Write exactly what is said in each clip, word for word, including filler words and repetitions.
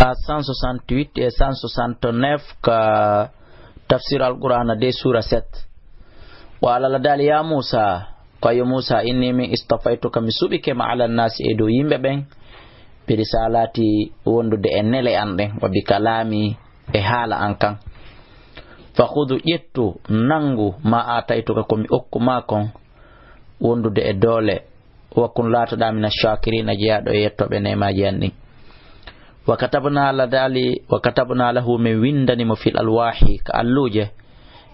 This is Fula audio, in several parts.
a cent soixante-huit et cent soixante-neuf ka tafsir Alqur'ana de sura sept. Wa ala la dali ya Musa, ko yo Musa inni min istafaytuka mi suɓike ma ala nasi e dow yimɓe ɓen, bi risalati wondude e nele an ɗen, wa bi kalami e haala an kan. Fa khudu ƴettu nangu ma ataytuka ko mi okku ma kon, wondude e doole, wa kun laatoɗaa mina shakirina jeyaaɗo e yettooɓe neemaaji an ɗin. Wa katabna la dali, wa katabna lahu min windani mo fil alwahi ka alluuje,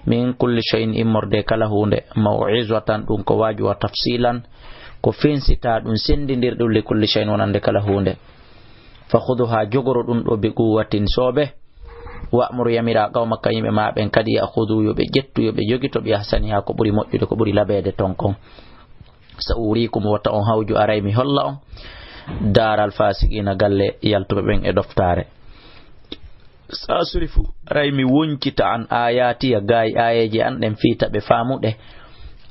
min kulli shay'in immorde kala huunde, maw'izatan ɗum ko waaju wa tafsilan, ko fensita ɗum sendindir ɗum li kulli shay'in wonande kala huunde. Fa khuduha jogoro ɗum ɗo bi quwwatin soobe, wa'mur yamira qawmaka yimɓe ma ɓen kadi ya'khudu yo ɓe ƴettu yo ɓe jogito bi ahsaniha ko ɓuri moƴƴude ko ɓuri labeede ton kon. Sa urikum wota on hawju aray mi holla on daaral fasiqina galle yaltuɓe ɓen e ɗoftaare. Sa surifu aray mi woncita an ayatiya gaay ayeeje an ɗen fiita ɓe faamuɗe.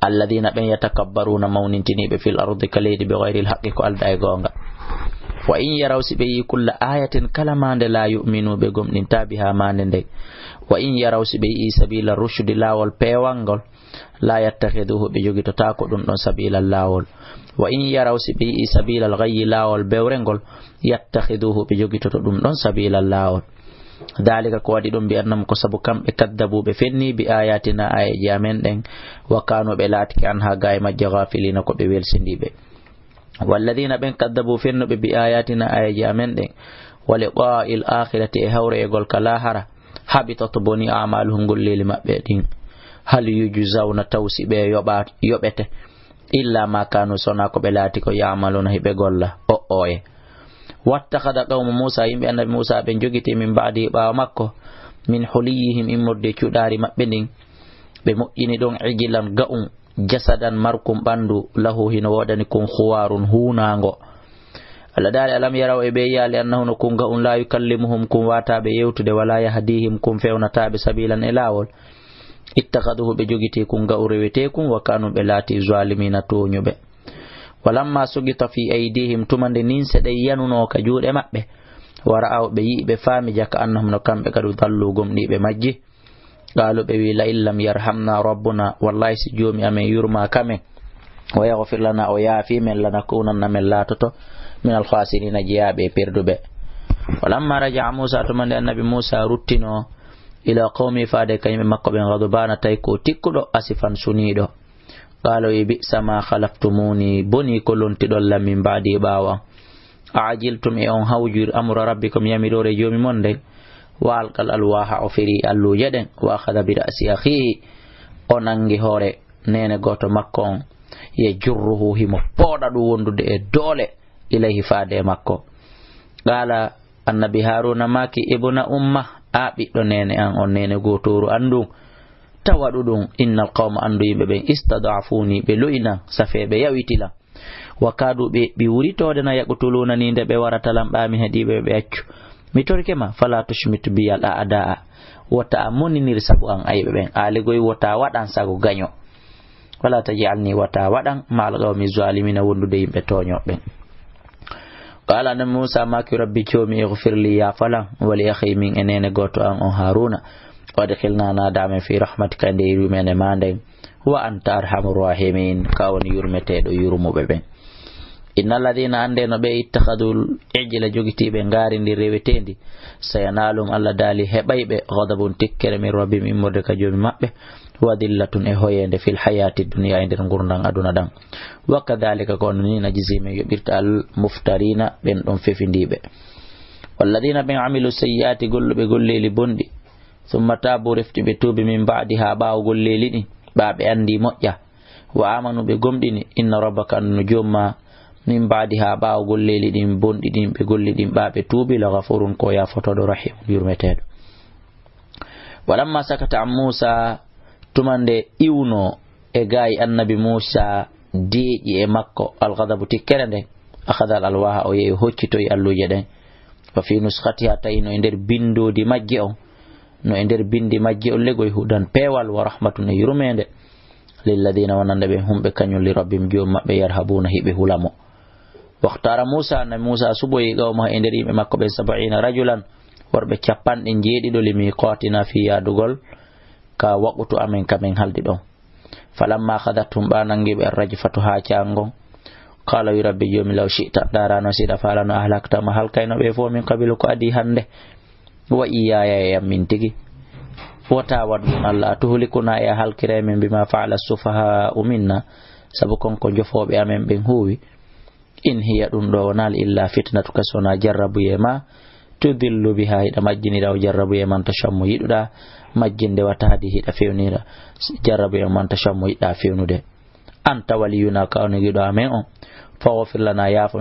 Alladina ɓen yatakabbaruna mawnintiniɓe fil ardi ka leydi bi ghayril haqqi ko alda e goonga. Wa in yaraw si ɓe yi kulla ayatin kala mande la yu'minu ɓe gomɗinta biha mande nden. Wa in yaraw si ɓe yi sabila rushdi laawol peewangol la yattakhiduhu ɓe jogitotako ɗum ɗon sabila laawol. Wa in yaraw si ɓe yi sabila al ghayyi laawol bewrengol yattakhiduhu ɓe jogitoto ɗum ɗon sabila laawol. Dalika ko waɗi ɗum bi annahum ko sabu kamɓe kaddabu ɓe fenni bi ayatina ayeeji amen ɗen. Wa kanu ɓe laatike an ha gaay majje ghafilina ko ɓe welsindiɓe. Walladina ɓen kaddabu fennuɓe bi ayatina ayeeji amen ɗen. Wa liqa'il akhirati e hawreegol ka lahara. Habitat boni amaluhum golleeli maɓɓe ɗin. Hal yujzawna taw si ɓe yoɓa yoɓete. Illa ma kanu sona ko ɓe laati ko ya'maluna hiɓe golla o oye. Wattakhadha qawmu Musa yimɓe annabi Musa ɓe jogiti min ba'di ɓaawo makko. Min huliyihim immorde cuɗaari maɓɓe ndin. Ɓe moƴƴini ɗon ijilan ga'un jasadan markun ɓandu lahu hino woodani kun khuwarun huunaango. Allah daali alam yaraw e ɓe yaali annahu no kun ga'un la yukallimuhum kun wataɓe yewtude wala yahdihim kun fewnataɓe sabilan e laawol. Ittakhaduhu ɓe jogiti kun ga'u rewetekun wa kanu ɓe laati zalimina tooñuɓe. Walamma sugita fi aydihim tuma nde ninse ɗen yanuno ka juuɗe maɓɓe. Wa ra'aw ɓe yi'i ɓe faami jaka annahum no kamɓe kadu dallu gomɗiɓe majji. Qalu ɓe wi la in lam yarhamna rabbuna wallahi si joomi amen yurma kamen. Wa yaghfir lana o yaafi men lanakunanna men laatoto min alkhasirina jeyaaɓe e perduɓe. Walamma raja'a Musa tuma nde annabi Musa ruttino ila qawmi faade ka yimɓe makko ɓen ghadbana tawi ko tikkuɗo asifan suniiɗo. Qala wi bi'sa ma khalaftumuni boni ko lontiɗon lam min ba'di ɓaawo an. A'ajiltum e on hawjir amra rabbikum yamiroore joomi mon nden. Wa alqal alwaha o firi alluuje ɗen wa akhadha bi ra'si akhihi o nangi hoore nene gooto makko on. Yajurruhu himo pooɗa ɗum wondude e doole ilayhi faade e makko. Qala annabi Haruna maaki ibna umma a ɓiɗɗo nene an on nene gootooru an ndun. Tawa ɗuɗum innal qawma anndu yimɓe ɓen istadafuni ɓe lo'inan safeeɓe yawitilan. Wa kadu ɓe ɓi wuritoode na yaqtuluna ni nde ɓe warata lan ɓaami heɗiiɓe ɓe accu. Mi torike ma fala tushmit biyal a'da'a. Wota a moninir sabu an ayɓe ɓen aaligoy wota waɗan sago gaño. Wala tajalni wata waɗan ma'al qawmi zalimina wondude yimɓe tooñoɓe. Qala annabi Musa maaki rabbi joomi ighfir li yaafalan wa li akhi min e nene gooto an on Haruna. Wa adkhilna naada amen fi rahmatika e nde yurmene ma nden. Wa anta arhamur rahimin ka woni yurmeteɗo yurmuɓe ɓen. Inna alladhina ande no ɓe ittakhadul ijla jogitiɓe ngaari ndi rewetendi. Sayanalum Allah daali heɓayɓe ghadabun tikkere min rabbim immorde ka joomi maɓɓe. Wa dillatun e hoyende fil hayati dunya e nder ngurdan aduna ɗan. Wa kadhalika ko on ni najzi min yoɓirta al muftarina ɓen ɗon fefindiɓe. Walladhina ɓen amilu sayyiati golluɓe golleeli bonɗi. Summa tabu refti ɓe tuubi min ba'di ha ɓaawo golleeli ɗin ɓa ɓe andi moƴƴa. Wa amanu ɓe gomɗini inna rabbaka andu no joomma. Min ba'di ha ɓaawo golleeli ɗin bonɗi ɗin ɓe golli ɗin ɓa ɓe tuubi la ghafurun ko yafotoɗo rahimun yurmeteɗo. Walamma sakata an Musa tuma nde iwno e gaayi annabi Musa deeƴi e makko alghadabu tikkere nden. Akhadha al alwaha o yehi hoccitoyi alluuje ɗen. Wa fi nuskhatiha tawi no e nder bindoodi majje on. No e nder bindi majje on legoy hudan peewal wa rahmatun e yurmeende. Lilladina wonande ɓe humɓe kañum li rabbim joom maɓɓe yarhabuna hiɓe hulamo. Waktara Muusa, Annabi Muusa suɓoyi qawmahu e nder yimɓe makko ɓen, saba'iina rajulan, worɓe cappanɗe njeeɗiɗo, li miiqaatinaa, fii yaadugol ka waqutu amen ka men haldi ɗon. Falammaa akhadhathum, ɓaa nangi ɓe, arrajfatu, haacaango ngon, qaala, wi Rabbi Joomi, law shi'ta, ndaarano si hiɗa faalano, ahlakta, a halkayno ɓe fow, min qabilu, ko adii hannde, wa iyyaaya, e an min tigi. Wota waɗu ɗun, Alla, a tuhlikunaa, e a halkiray men, bimaa fa'ala ssufahaa'u minnaa, sabu kon ko njofooɓe amen ɓen huuwi. In hiya, ɗun ɗoo wonaali, illaa fitnatuka, si wonaa jarrabuyee maa, tudillu bihaa, hiɗa majjinira o jarrabuyee, man tashaa, mo yiɗuɗaa majjinde, wa tahdii, hiɗa fewnira jarrabuyee, man tashaa, mo yiɗuɗaa fewnude. Anta waliyyunaa, ko an giɗo amen on. Faghfir lanaa, yaafo